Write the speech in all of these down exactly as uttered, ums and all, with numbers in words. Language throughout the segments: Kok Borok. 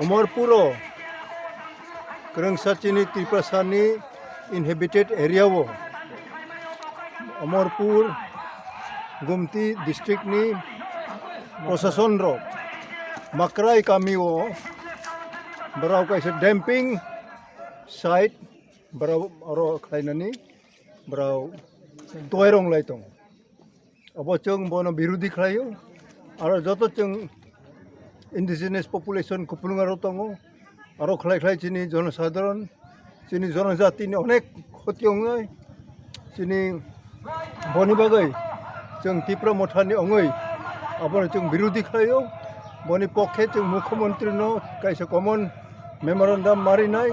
Omorpuro kwrwngsa chini Tiprasani inhabited area o Omorpur Gumti district ni proshason rok Makrai kami o borok kaisa dumping site borok oro khlainani borok tuairong lai tongo. Obo chwng bono birodhi khlaio. Aro joto chwng indigenous population kupulung aro tongo. Aro khlai khlai chini jonosadharon, chini jonojatini onek khoti wngnai. Chini boni bagwi chwng Tipra Mothani wngwi abono chwng birodhi khlaio. Boni pokhe chwng Mukhyamantri no kaisa common memorandum marinai.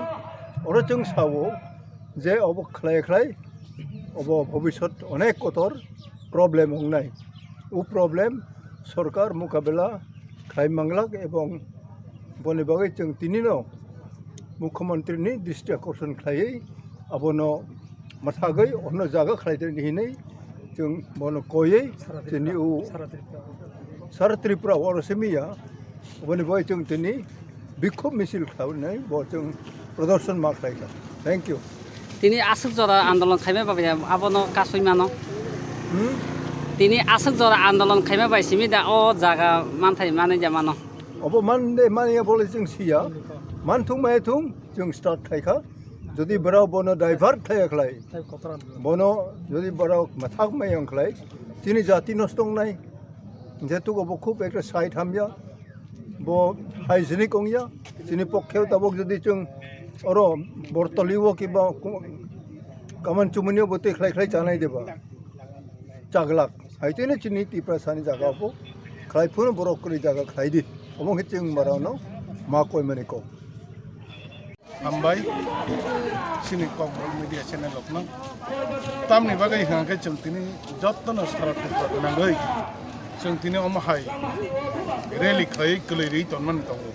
Oro chwng sao je obo khlai khlai obo bhobishyot onek kotor problem wngnai. O problem sorkar mukabela khlai manglak ebong boni bagwi chwng tinino Mukhyamantri ni dristi akorson khlaiwi abono mwthagwi ono jaga khlai di hinwi chwng bono koiwi chini o sara Tripura oro simi ya oboni bagwi chwng tini bikhub misil khlainai bo chwng prodorshon ma khlaikha. Thank you. Tini aswk jora andolon khaima bai abono kasui mano. Hmm? Tini aswk jora andolon khaima bai simi da o jaga manthai manwi ja mano. Obo man de mani ya bole chwng siya. Man thung mai thung chwng start khlaikha. Jodi borok bono divert khlaiya khlai. Bono jodi borok mathak mai yang khlai. Chini jati nosto wngnai. Jehetu obo khub ekta side hamya. Bo hygienic wngya. Chini pokhe tabok jodi chwng oro bortoli o kiba kaman chumuni o bo twi khlai khlai chanai deba. Chaglak. Haitino chini Tiprasani jaga bo khlai phuru borok kwrwi jaga khlai di. Omo khe chwng borokno ma koi mani kok. Hambai chini Kokborok media channel rokno. Tamni bagwi hwnkhe chwng tini jotono sara Tripura gwnangwi chwng tini omo hai rally khlaiwi kwlwi rwi tonmani tongo.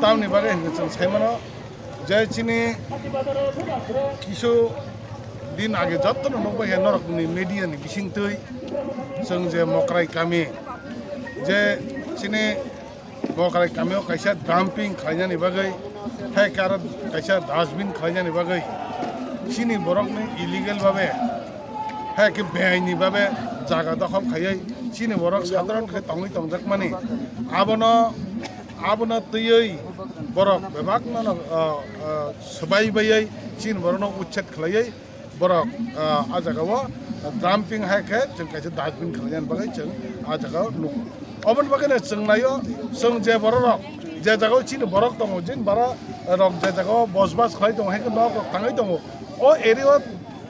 Tamni bagwi hwnkhe chwng sai mano je chini kisu din age jotono nukbai khe norokni media ni bisingtwi chwng je Mokrai kami je chini Mokrai kami o kaisa dumping khlainani bagwi hai khe aro kaisa dustbin khlainani bagwi chini borokni illegal babe hai khe beaini babe jaga dokhol khaiwi chini borok sadharon khe tongwi tongjakmani abono Abono twiwi borok bebakno, ah, ah, swbai baiwi chini borokno uchet khlaiwi borok, ah, a jagao dumping hai khe chwng kaisa dustbin khlainani bagwi chwng a jagao nukgo. Oboni bagwino chwng naio, chwng je bororok je jagao chini borok tongo, jin bara rok je jaga o bosbas khlai tongo, hai khe nok rok tangwi tongo. O area o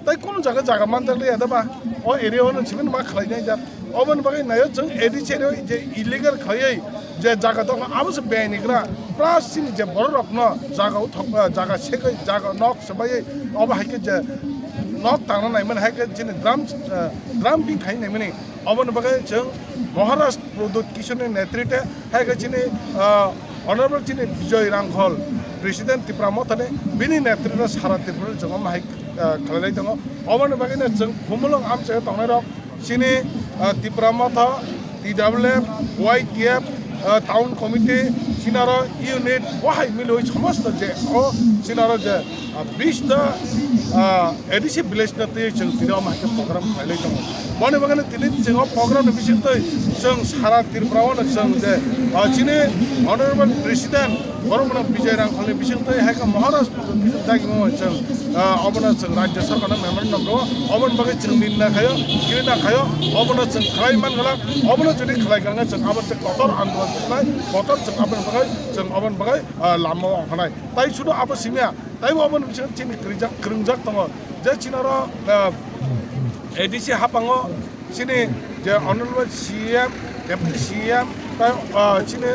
tai kunu jaga jaga manjak liya da ba? O area o no simi ma khlai nai jak. Oboni bagwi nayo chwng A D C area o je illegal khlaiwi je jaga tongo, abo se bini gra. Plus chini je borok rokno jaga o thok, jaga segwi, jaga nok swbaiwi, obo hai khe je nok tangna naimani, hai khe chini drum, eh, drum bing khai naimani. Oboni bagwi chwng Maharaj Pradyut Kishore ni netrite, hai khe chini, ah, Honorable chini Bijoy Rangkhol, President Tipra Motha ni, bini netrite sara Tripura chwng omo hai, ah, khlailai tongo. Oboni bagwi no chwng Khumulwng amchaio tongnai rok chini, ah, Tipra Motha, T W F, Y T F, ah, Town Committee, chinaro unit, wahai milwi somosto je o chinaro je ah, bish ta, ah, A D C village no twi chwng tini omo hai khe program khlailai tongo. Boni bagwi no tini chwng o program ni bising twi chwng sara Tripura o no chwng je, ah, chini Honorable President borok no Bijoy Rangkhol ni bising twi hai khe Maharaj Pradyut Kishore dagi mo chwng, ah, obo no chwng Rajya Sarkar no memorandum rwo, obo ni bagwi chwng ninda khaio, ghrinda khaio, obo no chwng khlai man glak, obo no jodi khlai kha hwnkhe chwng abo tei kotor andolon khlai, kotor chwng abo ni bagwi chwng obo ni bagwi, ah, lama o ongkhanai. Tai sudu abo simiya, taibo obo ni bisingo chini kwrwngjak, kwrwngjak tongo. Je chinaro, ah, A D C haphango chini je Honorable C M, Deputy C M, tai, ah, chini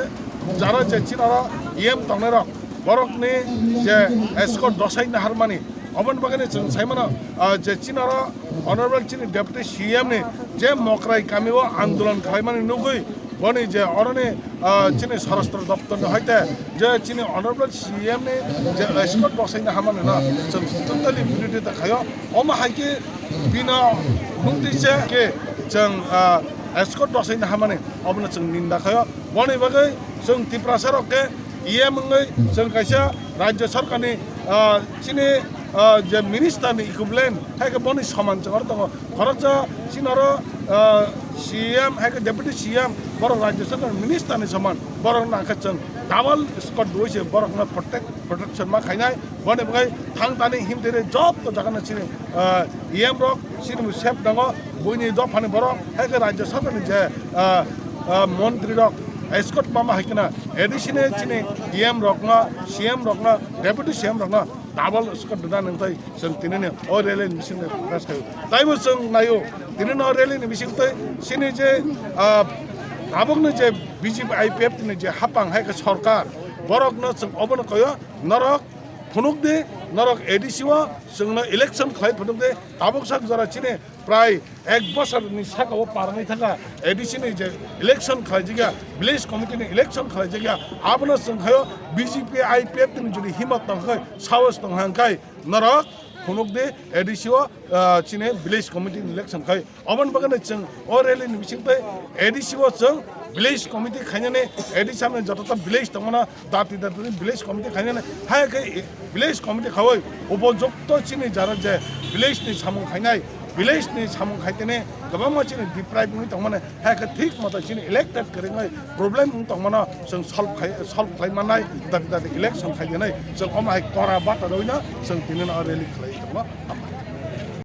jara je chinaro E M tongnai rok, borokni je escort dosai naharmani, oboni bagwi chwng saimano, ah, je chinaro Honorable chini Deputy C M ni je Mokrai kami o andolon khlaimani nugwi, boni je oroni, ah, chini Swarashtra Doptor ni hoite je chini Honorable C M ni je escort bosai na hamani no chwng totally virodita khaio. Omo hai khe bino nungtwi se khe chwng, ah, escort bosai na hamani obono chwng ninda khaio. Boni bagwi chwng Tiprasa rok khe E M wngwi chwng kaisa Rajya Sarkar ni, ah, chini, ah, je minister ni equivalent hai khe boni soman chwng oro tongo. Khoroksa chini oro, ah, C M hai khe Deputy C M borok Rajya Sarkar minister ni soman, borok nang khe chwng double escort dui se borok no protect, protection ma khainai. Boni bagwi thang thani himtiri joto jaga no chini, ah, E M rok chini bo sep nango, buini dophani borok hai khe Rajya Sarkar ni je, ah, ah, montri rok escort ma ma hai kheno A D C ni chini E M rok no, C M rok no, Deputy C M rok no double escort dana nang tai chwng tini ni o rally ni bising protest khaio. Taibo chwng naio tini no rally ni bising twi chini je, ah, tabuk ni je B J P I P F ni je hapang hai khe sorkar, borok no chwng obono khaio, norok phunuk di, norok A D C o chwngno election khlai phunuk di, tabuk sak jora chini prai ek bosor ni saka o parnai thangkha A D C ni je election khlai jagya, village committee ni election khlai jagya, abono chwng khaio B J P I P F ni jodi himmat tong khai, sahos tong hang khai, norok phunuk di A D C o, ah, chini village committee ni election khai. Oboni bagwi no chwng o rally ni bising twi A D C o chwng village committee khainani, A D C ni joto ta village tongmano dati dati village committee khainani, hai khe village committee khaui upojukto chini jara je village ni samung khainai, village ni samung khaitene kwbangma chini deprive wngwi tongmani, hai khe thik moto chini elected kwrwngwi problem wng tongmano chwng solve khai, solve khlai mannai, dati dati election khainani chwng omo hai kora bata rwino chwng tini no rally khlai tongma.